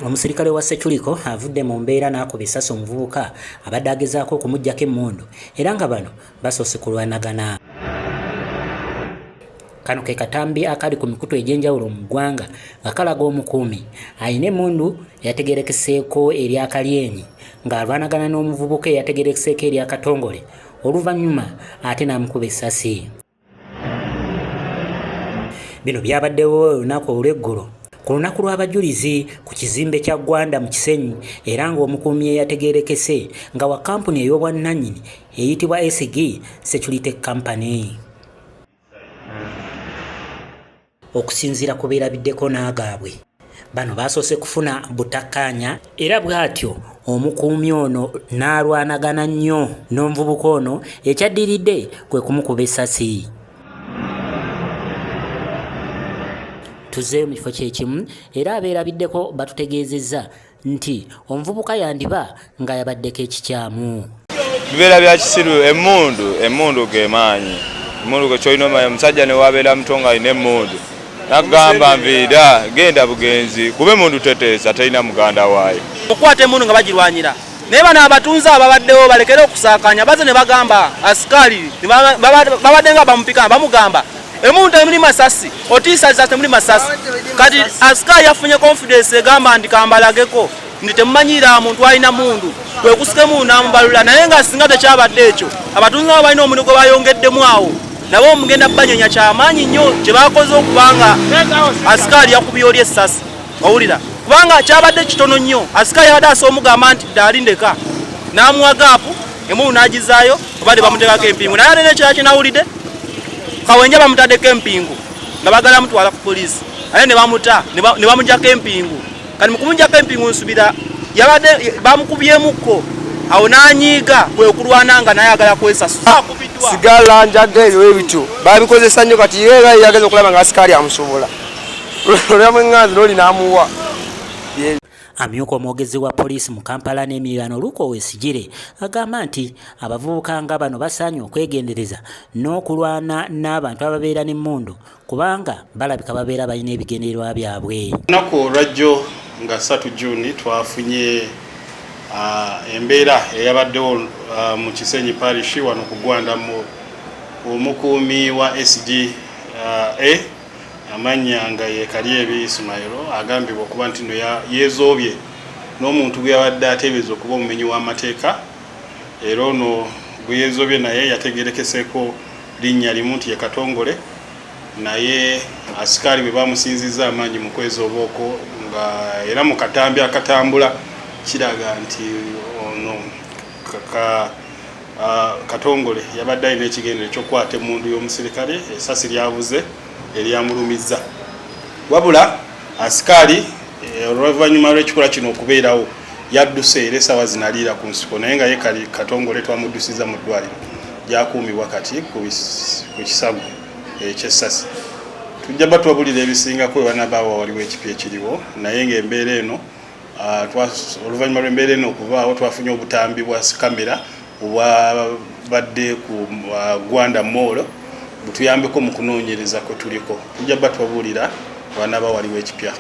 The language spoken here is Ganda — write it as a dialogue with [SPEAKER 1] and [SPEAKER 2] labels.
[SPEAKER 1] Omusirikale wa Seculiko avudde mu mbeera n'akuba essasi omuvubuka abadde agezaako okumuggyako emmundu era nga bano basoose kulwanagana. Kano ke katambi akali ku mikutu egy'enjawulo mu ggwanga nga kalaga omukuumi alina emmundu eyategeerekeseeko erya Kalyenyi ng'alwanagana n'omuvubuka eyategeerekeseeko erya Katongole oluvannyuma ate n'amukuba essasi. Bino byabaddewo olunaku olw'eggulo ku lunaku lw'abajulizi ku kizimbe kya Gwanda mu Kisenyi era ng'omukuumi eyategeerekese nga wa kkampuni ey'obwannannyini eyitibwa SG Security Company. Okusinziira ku beerabiddeko n'agaabwe, bano baasoose kufuna butakkaanya era bw'atyo omukuumi ono n'alwanagana nnyo n'omuvubuka ono ekyaddiridde kwe kumukuba essasi. Tuzzeeyo mu kifo kye kimu era abeerabiddeko batutegeezezza nti omuvubuka yandiba nga yabaddeko ekikyamu.
[SPEAKER 2] Bibeera bya kisiru emmundu emmundu ge maanyi emmundu ge kyolina omanya omusajja ne wabeera muto nga alina emmundu nagamba nviira genda bugenzi kuba emmundu teteesa terina muganda waayo.
[SPEAKER 3] Okukwata emmundu nga bagirwanyira naye bano abatunzi ababaddewo balekere okusaakanya baze ne bagamba asikaali babadde nga bamupika bamugamba emuntu temuli masasi otiisatiisa temuli masasi kati asikaali yafunye confidence egamba nti kambalageko nti temumanyiira muntu alina mundu kwekusika emundu namubalula naye nga singa tekyabadde ekyo abatunzi nabo balina omulimu gwe bayongeddemu awo nabo omugenda banyonya kyamaanyi nnyo kyebakoze okubanga asikaali yakubye oli essasi owulira kubanga kyabadde kitono nnyo asikaali yabadde asobola omugamba nti ddaali ndeka n'amuwa gaapu emundu n'agizaayo oba tebamuteekako empingu naye ate nekirala kyenawulidde Kawenja bamutaddeko empingu nga bagala mutwala ku poliisi ate ne bamuta ne bamugyako empingu kati mu kumugyako empingu nsubira yabadde bamukubyemukko awo n'anyiiga kwe kulwana nga naye agala kwesasuza.
[SPEAKER 4] Sigala njaga ebyo ebityo babikozesa nnyo kati ye era yageza okulaba nga asikaali amusobola olwamweŋŋanzi n'oli n'amuwa.
[SPEAKER 1] Amyuka omwogezi wa poliisi mu Kampala n'emiriraano Luke Owesigire agamba nti abavubuka nga bano basaanye okwegendereza n'okulwana n'abantu ababeera n'emmundu kubanga balabika babeera balina ebigendererwa byabwe.
[SPEAKER 5] Olunaku olwajjo nga 3 June twafunye embeera eyabaddewo mu Kisenyi Parish wano ku Gwanda mu omukuumi wa SGA Amannya nga ye Kalyebi Ismail agambibwa okuba nti no yeezoobye n'omuntu gwe yabadde ateebereza okuba omumenyi w'amateeka era ono gwe yeezoobye naye yategeerekeseeko linnya limu nti ye Katongole naye asikaali bwe bamusinzizza amaanyi mu kwezooba okwo nga era mu katambi akatambula kiraga nti ono ka Katongole yabadde alina ekigendero ekyokukwata emmundu y'omusirikale esasi lyavuze eryamulumizza wabula asikaali eh, oluvannyuma lw'ekikolwa kino okubeerawo yadduse era essaawa zino aliira ku nsiko naye nga ye Katongole twamuddusiza mu ddwaliro gyakuumibwa kati ku kisago eky'essasi tujja batwabulira ebisingako wewanabaawo waliwo ekipya ekiriwo naye ng'embeera eno Ah, oluvannyuma lw'embeera eno okubaawo twafunye obutambi bwa kamera obwabadde ku ah, Gwanda Mall butuyambeko mu kunoonyereza kwe tuliko tujja batubabuulira wanaaba waliwo ekipya.